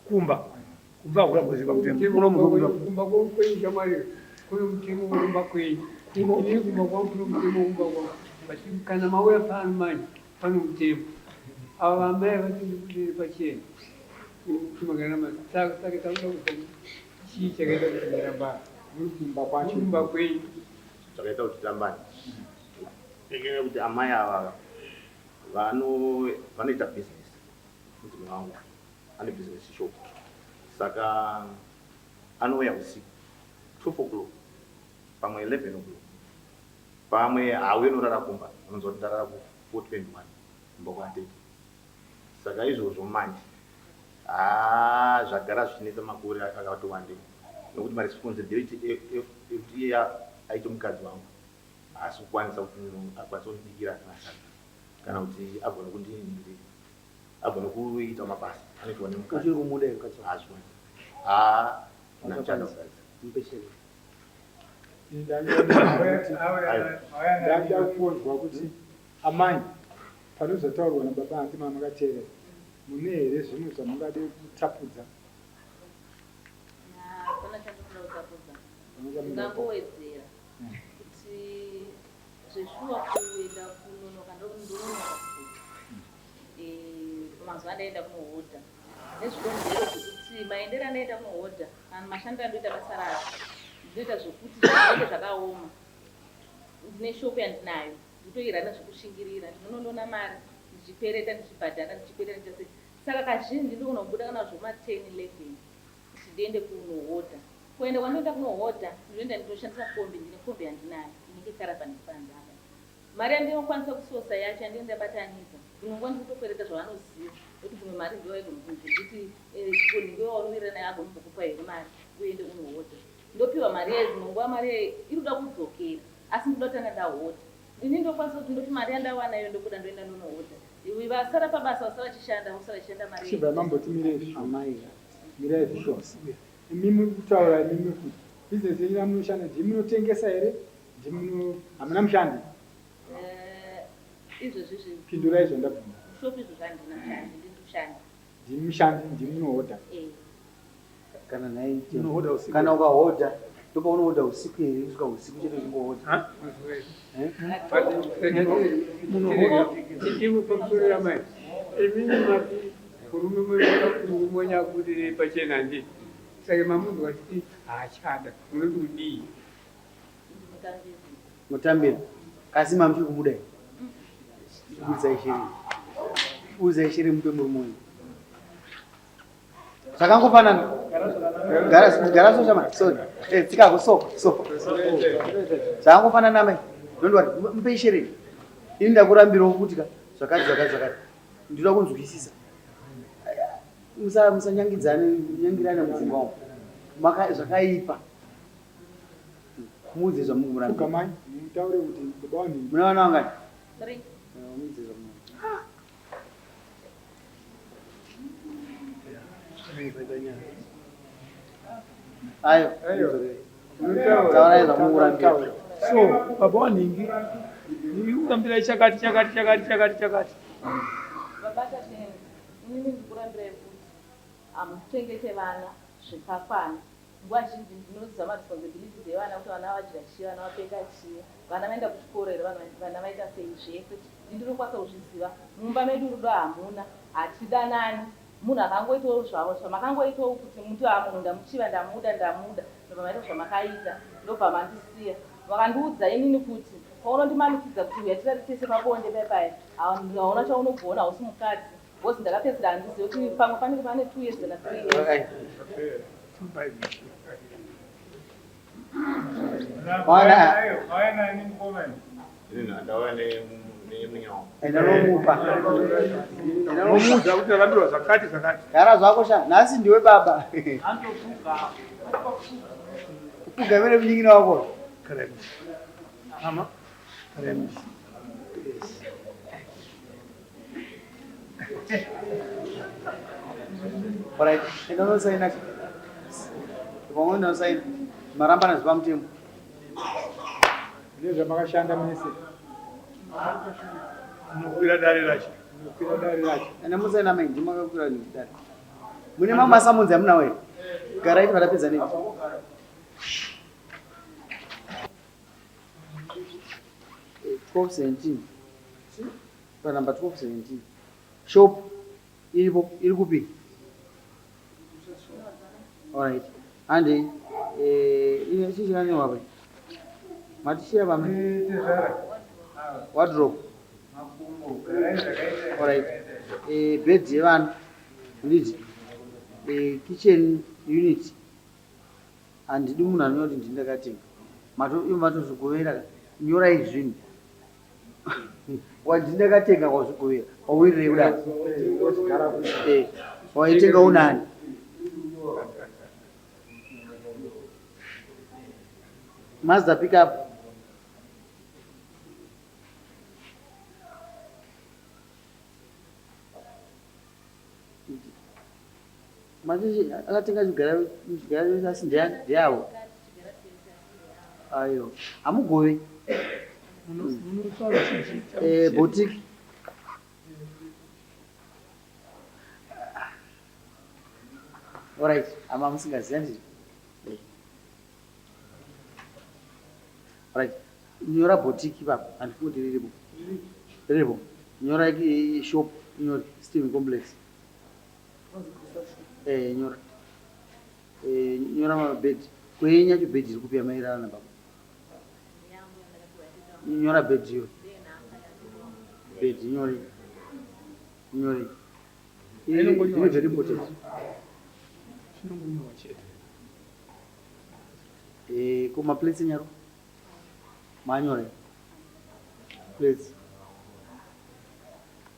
Kumba. Kumba hakuna kuziva mutemo. Kuno muno kumba kwenyu shamwari kuno mutemo kumba kwenyu. Ini kumba kwangu kuno mutemo kumba kwangu. But kana mauya pano manje pano mutemo. Ava vamai vatindibudire pachena. Kumagana saka saka takuda kuziva kuti chii chakaita kuti murambane. Muri kumba kwacho. Kumba kwenyu. Zvakaita kuti tirambane. Ndenge kuti amai ava vano vanoita business mudzimai wangu ane business shop saka anouya usiku 12 o'clock pamwe 11 o'clock pamwe hauye unorara kumba unonzwa kuti ndarara ku 421 kumba kwatete saka izvozvo manje haa zvagara zvichinetsa makore akati wandei nokuti maresponsibility ekuti iye aite mukadzi wangu haasi kukwanisa kuti akwanise kundibikira kana sadza kana kuti agone kundiningirira agone kuita mabasa anoitwa nemukadzi. Uchiri kumuda here mukadzi wako? Haazvikwanisi. Haa ndachada mukadzi. Mupe chero. Ndada kungonzwa kuti amai pane zvataurwa nababa hanti mamakateerera mune here zvimwe zvamungade kutapudza? Hapana chandinoda kutapudza. Ndingangowedzera kuti zveshuwa kuenda kunonoka ndononoka kuguta pamazuva andaenda kunohodha nezvikonzero zvekuti maendero andaenda kunohodha kana mashandiro andoita basa racho ndinoita zvekuti zvinenge zvakaoma ndine shopu yandinayo nditoirana zvekushingirira ndinonondoona mari ndichikwereta ndichibhadhara ndichikwereta ndichase saka kazhinji ndinogona kubuda kana zvoma 10 11 kuti ndiende kunohodha Kuenda kwandinoita kunohodha ndinoenda ndotoshandisa kombi ndine kombi yandinayo inenge caravan panze apa. Mari yandinokwanisa kusosa yacho yandinenge ndabatanidza dzimwe nguva ndinotokwereta zvavanoziva nekuti dzimwe mari ndivo vaigona kunditi eh, nhingi waunowirirana naye agone kukupa here mari uende unohodha. Ndopiwa mari yayo dzimwe nguva mari yayo iri kuda kudzokera asi ndinoda kutanga ndahodha. Ini ndokwanisa kuti ndoti mari yandawana iyo ndobuda ndoenda ndonohodha. Iwe vasara pabasa vasara vachishanda vosara vachishanda mari. Chibva mamboti mirai zvishoma. Amai. Mirai zvishoma. Imi muri kutaura imimi kuti business yenyu yamunoshanda ndimi munotengesa here ndimi muno hamuna mushandi? Eh, izvozvi izvi Pindurai zvandabvunza. shop izvozvi handina mushandi ndiri kushanda. Ndimi mushandi ndimi munohodha. Eh. Kana nhai Unohodha usiku. Kana ukahodha ndopaunohodha usiku here kusvika usiku chete uchingohodha. Eh? Chitimu pamusoro yamai. Imimi mati murume murume mwenyu akubudirei pachena handiti saka mamunzwa achiti haachada munoti kudii? Mutambira. Kasi mamuchiri kumuda here? Budzai shiri. Budzai shiri mupe murume wenyu. Zvakangofanana. Gara gara so shama. Sorry. Eh tsikako so so. Zvakangofanana mai. Don't worry. Mupe shiri. Ini ndakurambirawo kuti ka zvakati zvakati zvakati. Ndinoda kunzwisisa. Musanyangidzane nyangirane mudzimba umu. Maka zvakaipa. Muudze zvamukurambira. Fugamai mutaure kuti baba vanhingi. Mune vana vangani? Three. Muudze zvamukurambira. Ayo. Taurai zvamukurambira. So baba wanhingi ndiri kurambirai chakati chakati chakati chakati chakati. Baba Tatenda, inini ndikurambirai kuti hamuchengete vana zvakakwana. Nguva zhinji ndinoziva maresponsibilities evana kuti vana vadya chii, vana vapfeka chii, vana vaenda kuchikoro here, vana vaita sei, zvese ini ndinokwanisa kuzviziva. Mumba medu rudo hamuna, hatidanani. Munhu akangoitawo zvavo zvamakangoitawo kuti muti ah munhu ndamuchiva ndamuda ndamuda ndobva maita zvamakaita ndobva mandisiya. Vakandiudza inini kuti paunondimanikidza kuti huya tirare tese pabonde paya paya hauna chaunogona hausi mukadzi because ndakapedzisira handizive kuti pamwe panenge pane 2 years kana 3 years. Ndinomupa. Unomuudza kuti arambirwa zvakati zvakati. Gara zvako sha, nhasi ndiwe baba. Kufuga vere munin'ina wako. Mama. Karemisi. Yes. Alright, enda unosaina. Pamwe unosaina. Marambana zvepamutemo. Nezvamakashanda mese. Munokwira dare racho. Munokwira dare racho. Enda musaina mai, ndimakakwira dare. Mune mamwe masamunzi amunawo here? Garai tivatapedza nei. Eh, 1217 panumber 1217 shop iripo iri kupi? Alright. Handi eh ine chii chakanyorwa apa? Matishiya pamwe. Wardrobe. Alright. Eh bed yevana. Handiti? Eh kitchen unit. Handidi munhu anonyora kuti ndini ndakatenga. Mato ivo matozvigovera ka. Nyorai zvinhu. Wandini ndakatenga kwazvigovera. Wawirirei kudaro? Eh, waitenga unani? Mazda pickup. Mati akatenga chigara chigara asi ndeyavo. Ayo, hamugove. Eh, boutique. Alright, ama musingazivi handiti? Eh. Alright. Nyora boutique ipapo, handifungi kuti riripo. Riripo. Nyora shop, nyora Steven Complex. Eh, nyora. Eh, nyora mabed. Kwenyu yacho bed iri kupi yamairara nababa? Nyora bed iyo. Bed nyore. Nyore. Iri very important. Chinongonyorwa chete. Eh, ko maplates nyaro? Manyore. Plates.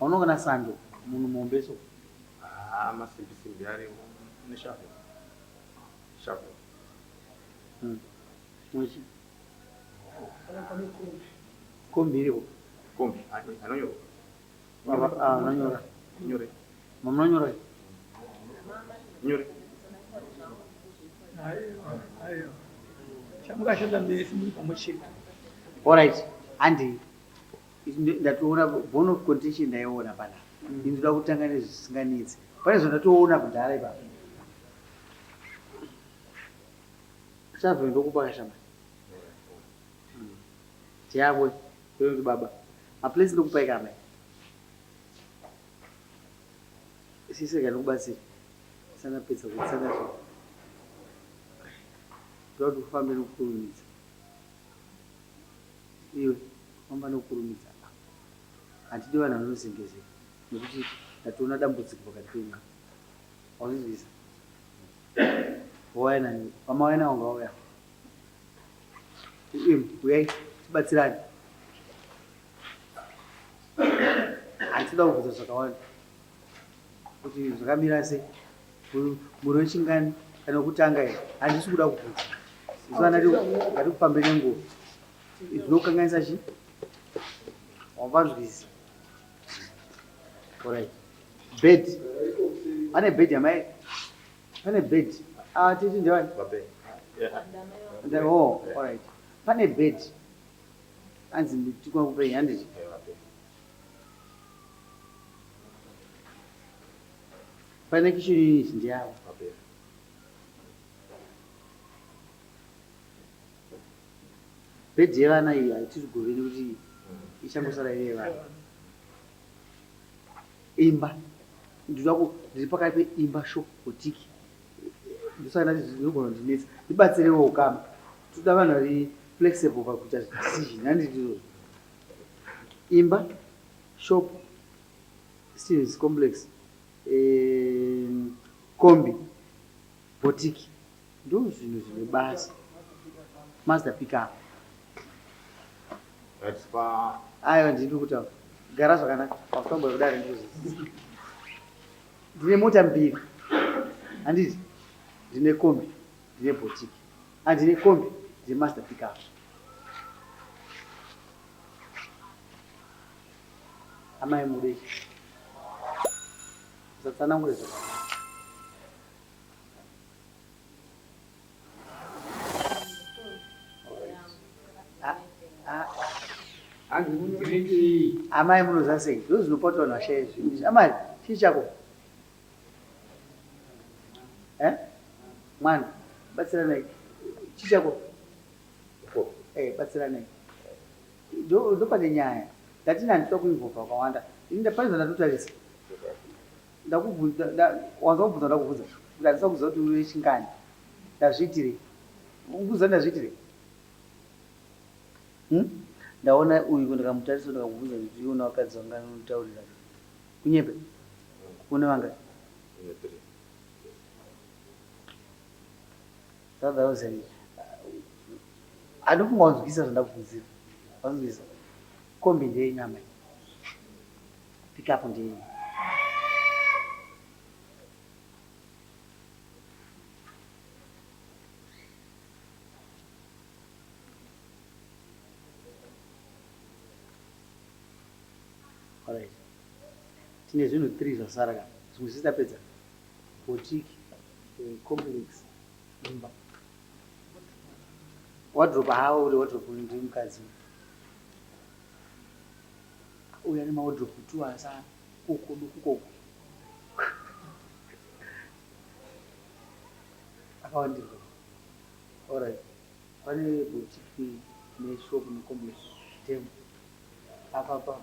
Hauna kana sando munhu muhombe so. Ah, masimbi simbi arimo neshavel. Shovel. Mwechi. Kombi iripo. Kombi, anonyorwa. Baba, ah, anonyora. Nyore. Mamunonyora. Nyore. Aiwa, aiwa. Chamukashanda mese muri pamwe chete. Alright, handi. Ndatoona bone of contention ndaiona panapa. Ini ndoda kutanga nezvisinganetsi. Pane zvandatoona kudhara ipapo. Shovel ndokupa kashamba. Tiyakwe, kuti baba. Maplates ndokupa ikama. Sisi kana kubatsira. Sanapedza kutsana zvo. Ndoda kuti ufambe nokukurumidza. Iwe, famba nokukurumidza. Handidi vanhu vanozengezeka nekuti ndatoona dambudziko pakati penyu. Wazvizwisa? Wauya nani? Vamauya nawo ngavauya. Imi, uyai tibatsirane. Handitoda kubvunza zvakawanda kuti zvakamira sei, muri wechingani kana wekutanga here, handisi kuda kubvunza. Isu ana ngatikufambe nenguva. Zvinokanganisa chii? Wambanzwisa. Alright. Bed. Pane bed yamai. Pane bed. Ah, titi ndewani? Babe. Yeah. Oh, alright. Pane bed. Anzi ndikwa kupei handiti? Yeah, babe. Pane kitchen unit ndeyavo. Babe. Bed yevana iyi haitiri gove nekuti ichangosara iri yevana. Imba. Ndinoda ku ndiri pakati peimba shop boutique. Ndosaka ndati zvinogona kundinetsa. Ndibatsirewo ukama. Toda vanhu vari flexible pakuita decision handiti izvozvo. Imba, shop, Stevens complex, eh, kombi, boutique. Ndo zvinhu zvine basa. Mazda pickup. Right, pa Aiwa ndiri kutaura. Gara zvakanaka. Pakutambo kudare ndizvo. Ndine mota mbiri. Handiti? Ndine kombi, ndine boutique. Handine kombi, ndine Mazda pickup. Amai mudei. Usatsanangure zvakanaka. Ah, ah. Hanzi munotengerei? Amai munoziva sei? Ndozvinopa kuti vanhu vashaye zvinhu. Amai, chii chako? Eh? Mwana, batsiranai. Chichako. Eh, batsiranai. Ndo ndopane nyaya. Ndati nanditoda kuinvolva wakawanda. Ini ndapane zvandatotarisa. Ndakubvunza wanzwa kubvunza ndakubvunza. Kuti handisa kuziva kuti une chingani. Ndazviitirei? Ukuziva ndazviitirei? Hmm? Ndaona uyu ndikamutarisa ndikamubvunza kuti iwe una vakadzi vangani unotaurira. Kunyepe? Une vangani? Thousand. Handifunga wanzwisa zvandakubvunzira. Wanzwisa. Kombi ndeyenyu amai. Pickup ndeyenyu. Alright. Tine zvinhu 3 zvasara ka. Zvimwe zvese tapedza. Boutique, eh, complex, imba. Wardrobe hawo uri wardrobe ndi mukadzi. Uya ne mawardrobe tu asara. Uko nokukoko. Akawandirwa. Alright. Pane boutique neshop necomplex. Temo. Apa apa.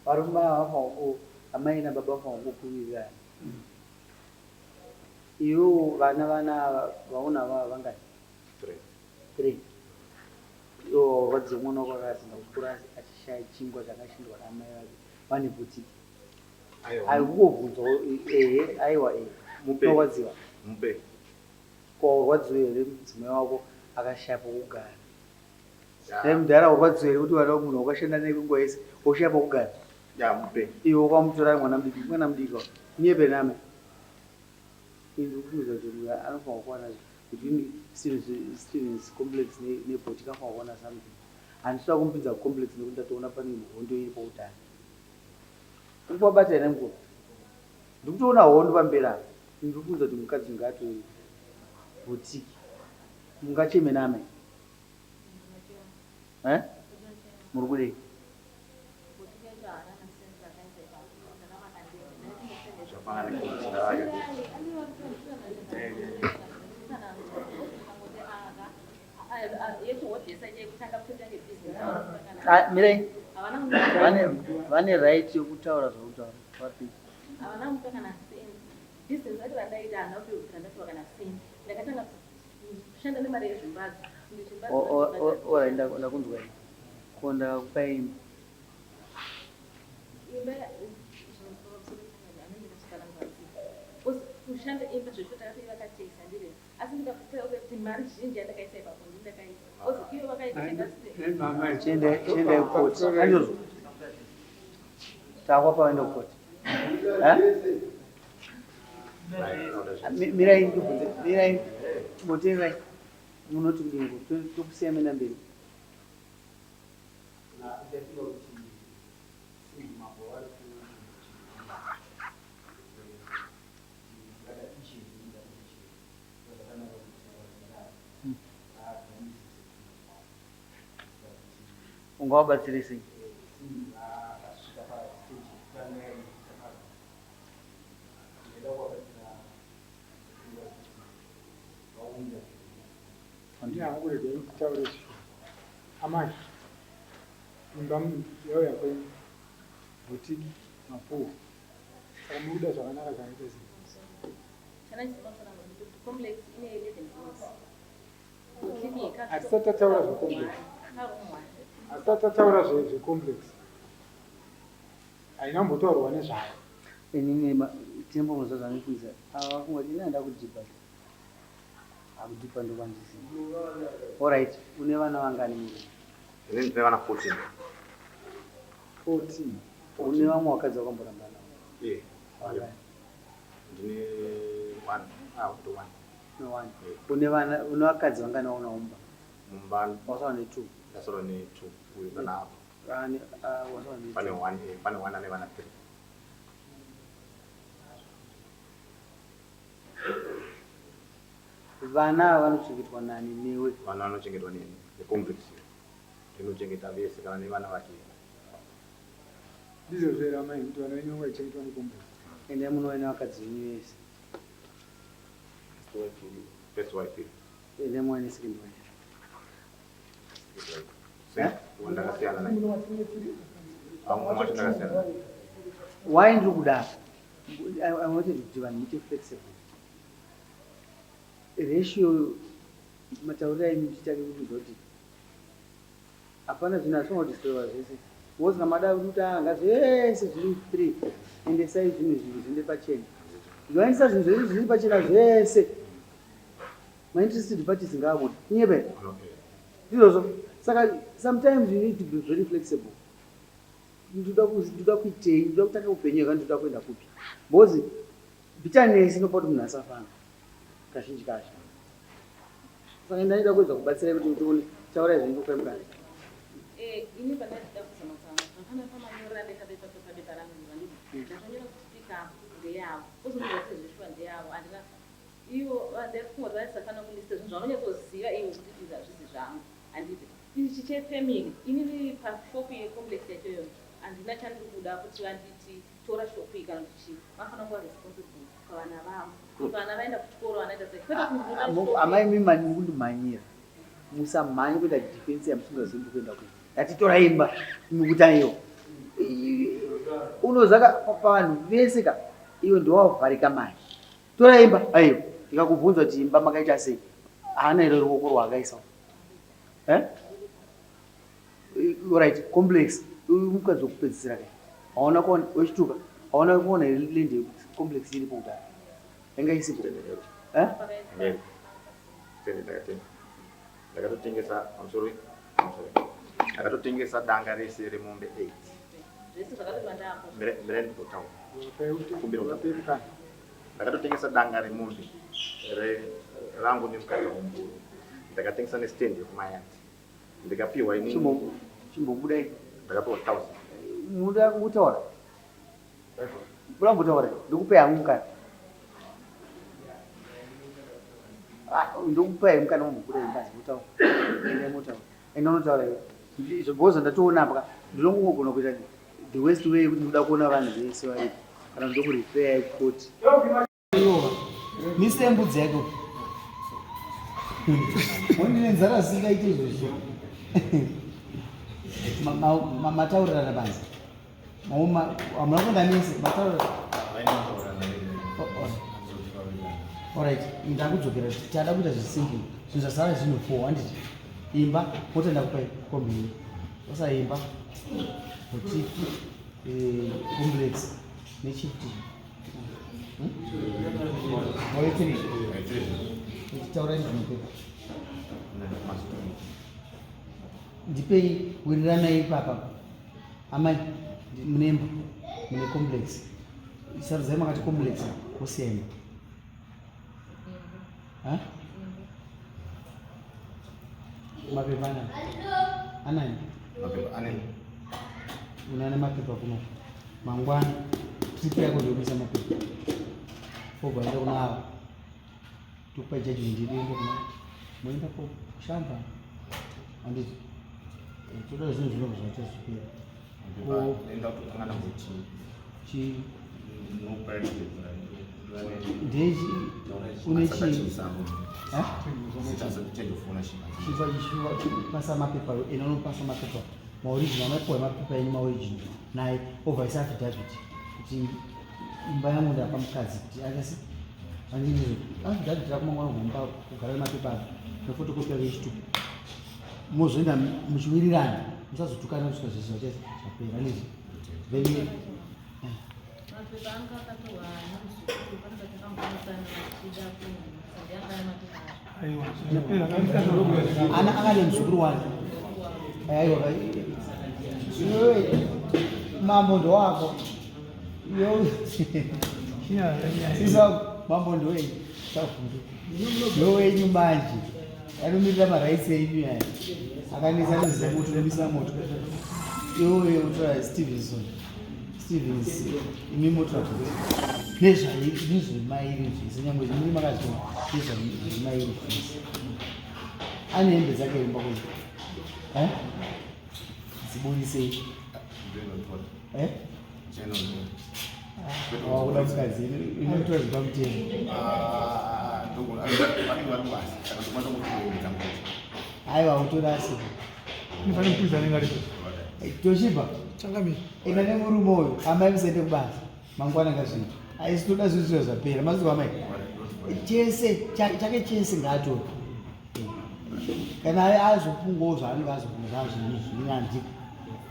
Varume ava vafanirwa amai nababa vafanirwa kuwirirana. Iwewo vana vana vaona ava vangani? Three. Three. Iwo warwadziwa mwana wako akasina kukura achishaya chingwa chakashindwa naamai vake vane boutique. Aiwa. Ari kungobvunzwa ehe aiwa ehe. Mupe. Unorwadziwa. Mupe. Ko warwadziwa here mudzimai wako akashaya pokugara? Ya. Dai mudhara warwadziwa here kuti vana munhu wakashanda naye kwenguva yese woshaya pokugara? Ya mupe. Iwe wakamutora mwana mudiki, mwana mudiki wa. Unyepe name. Ini ndikufungidzira kuti uyu anofanirwa kuwana between Stevens complex neboutique anofanirwa kuwana something. Handisida kumupinza kucomplex nekuti ndatoona pane hondo iripo kudhara. Uri kuwabata here mukuru? Ndikutoona hondo pamberi apa. Ndiri kufunza kuti mukadzi ngaatore boutique. Mungacheme name. Eh? Muri kudei? Zvafanana nekuti Ah, mirai. Vane vane right yokutaura zvakutaura. Vapi. Havana kumupa kana cent. Business racho randaita handina kupedzisira ndapiwa kana cent. Ndakatanga kushanda nemari yezvimbadzo. Ora ndakunzwa ini. Ko ndakakupai imba. Imba kushanda imba zvesho takati vakatengesa ndiri asi ndikakupa kuti mari zhinji yandakaisa ipapo ndindakaisa ozi ivo vakaita Chiendai chiendai kukoti. Andizvo. Takwa paenda kukoti. Eh? Mirai ndibvunze. Mirai. Motengai. Munoti kudini ko? Tokusiya mena mberi. Ungavabatsire sei? Handina kurega nditaure zvisho. Amai, imba yauya kwenyu, boutique, mapuwo. Saka muri kuda zvakanaka zvakaita sei? Complex ine 11 rooms. Boutique yeka- Hatisati tataura zvecomplex. Karoom one. Hatisati tataura zvecomplex. Haina kumbotaurwa nezvayo. Inini timbonzwa zvanokuisa. Ava kungoti ini handa kudhipa. Akudhipa ndokwandisina. Alright, une vana vangani murume? Ini ndine vana 14. 14. Une vamwe vakadzi vakamboramba navo? Eh. Vangani? Ndine one. Ah, ndo one. Une one. Une vana une vakadzi vangani vaunaumba? Mumba Wasara ne two. ndasara ne two. Uyu kana apa. Vane ah, wasara ne Pane two. one, eh, pane one ane vana three. Vana ava vanochengetwa nani newe? Vana vanochengetwa neni necomplex. Ndinochengeta vese kana nevana vake. Ndizvo zvere amai kuti vana venyu vangachengetwa necomplex. Endai munova nevakadzi venyu vese. First wife iri. Nemwana nesecond wife. Wandakasiyana naye. Vamwe wacho ndakasiyana naye. Why ndiri kudaro? I wanted kuti vanhu muite flexible. Ratio matauriro aimi muchitange kuudza kuti hapana zvinhu asi kudistroya zvese. Because kana mada kuti anga zvese zviri three, endesai zvinhu izvi zviende pachena. Ndinoendesa zvinhu zvedu zviri pachena zvese. Mainterested parties ngaabude. Kunyepe. Ndizvozvo. Saka sometimes you need to be very flexible. Ndoda kuitei, ndoda kutanga upenyu hweka, ndoda kuenda kupi. Because bitterness inopa kuti munhu asafamba kazhinji kacho. Saka ndaida kuedza kubatsirai kuti tione taurai zvenyu kupai mukana. Ini pandandida kuzama kuzama zvakafanana pamanyorero andaita pabepa rangu vanditi ndakanyora kuti pickup ndeyavo, ozondiudza kuti zveshuwa ndeyavo. Handina ivo ndafunga kuti vaisafanira kulista zvinhu zvavanonyatsoziva ivo kuti izvi hazvisi zvangu, handiti ichi chefamily. Inini pashopu yecomplex yacho iyoyo handina chandiri kuda kuti vanditi tora shopu iyi kana kuti chii. Vanofanira kuva responsible pavana vavo kuti vana vaenda kuchikoro, vanoita sei, kwete kuti ndinoda shopu. Amai, mimi mukundimhanyira. Musamhanye kuita defense yamusingazivi kuti kuenda kupi. Ndatitora imba mukuti aiwa. Unozaka pavanhu vese ka iwe ndowavharika mari. Tora imba aiwa. Ndikakubvunza kuti imba makaita sei? Haana here ruoko rwaakaisa? Eh? Right, complex. Uyu mukadzi wekupedzisira kai. Hauna kuona wechituka. Hauna kuona here land complex iripo kudhara? Yanga isipo. Eh? Ngeri. Tende ndakatenga. Ndakatotengesa pamusoro pamusoro. Ndakatotengesa danga rese remombe 8. Zvese zvakatoti vandapo. Mire mire ndikotaura. Kumbira kutaura. Ndakatotengesa danga remombe re rangu nemukadzi wangu. Ndakatengesa nestand yekumayati. Ndikapiwa ini. Chimbobudai. Ndakapiwa 1000. Munoda kutaura? Buda mbotaura. Ndikupe hangu mukana. Ah, ndokupa mukana wombobuda imbazi motaura. Enda motaura. Enda unotaura iwe. Because ndatoona apa ndinongogona kuita the worst way kuti ndoda kuona vanhu vese varipo. Kana ndokurefer court. Mise mbudzi yako. Wondine nzara zvisingaite izvozvo. Mataurirana panze. Hamuna kuenda mese mataurirana. Alright, ndakudzokera tada kuita zvisimple. Zvinhu zvasara zvinhu 4 handiti. Imba motenda kupa kombi. Osaimba. Boutique, complex nechifti. Uchitaura nezvemapepa. Ndipei wiriranai ipapa. Amai, mune imba, mune complex. Sarudzai makati complex wosiya imba. Ha? Mapepa anani? Anani? Mapepa anani? Unane mapepa kuno. Mangwana trip yako ndokuisa mapepa. Obva enda kuna ava. Tokupa judgment yedu ende kuna moenda kushamba. Handiti? Toda zvinhu zvinobva zvaita zvipera. Enda kutotanga kuti Chi ndechi une chi ha? Chifa chifa pasa mapepa ena unopasa mapepa maoriginal mapiwa mapepa enyu maoriginal naye obva isa affidavit kuti imba yangu ndapa mukadzi kuti akasi andinizvo affidavit rako mangwana gomba kugara nemapepa ako nefotokopi yako yechitupa mozoenda muchiwirirana musazotukana kusvika zvese zvachaita zvapera ndizvo then Mapepa anga akatorwa nemuzukuru pane patakamboonekana vachida kunonisa ndianga ane mapepa acho. Aiwa, zvapera. Ana akane muzukuru wake. Aiwa, iwewe mambo ndowako. Iwe sisa mambo ndowenyu. Safundu. Ndowenyu manje. Anomirira marights enyu aya. Akanisa anoziva moto nomisa moto. Iwewe utora Stevenson. Stevens imi motora kuti nezvemairi zvese nyangwe zvimuri makazviona nezvemairi zvese. Ane hembe dzake imba kwenyu. Eh? Dziburisei. Eh? Wakuda mukadzi inotora zvepamutemo. Vanenge vari kubasa, saka ndokwanisa kutoedza mukoti. Aiwa, utorasi. Ndifane mupurisa anenge aripo. Toshiba. Changamire. Enda nemurume uyu, amai musaende kubasa. Mangwana ngazviitwe. Aisi toda zvinhu zvapera. Mazwa amai. Chese chake chese ngaatore. Kana azopungawo zvaanenge azopunga zvazvinyanzika.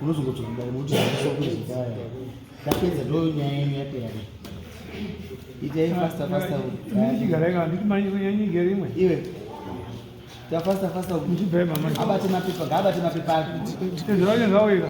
Unozongodzoka kudare muti zvakuzokuita. Ndapedza ndo nyaya yenyu yapera. Itai faster faster. Ndichigara ika nditi manje kunyanyige rimwe. Iwe. Ta faster faster. Ndichibva mama. Abate mapepa, ngaabate mapepa ake. Zvake zvauya.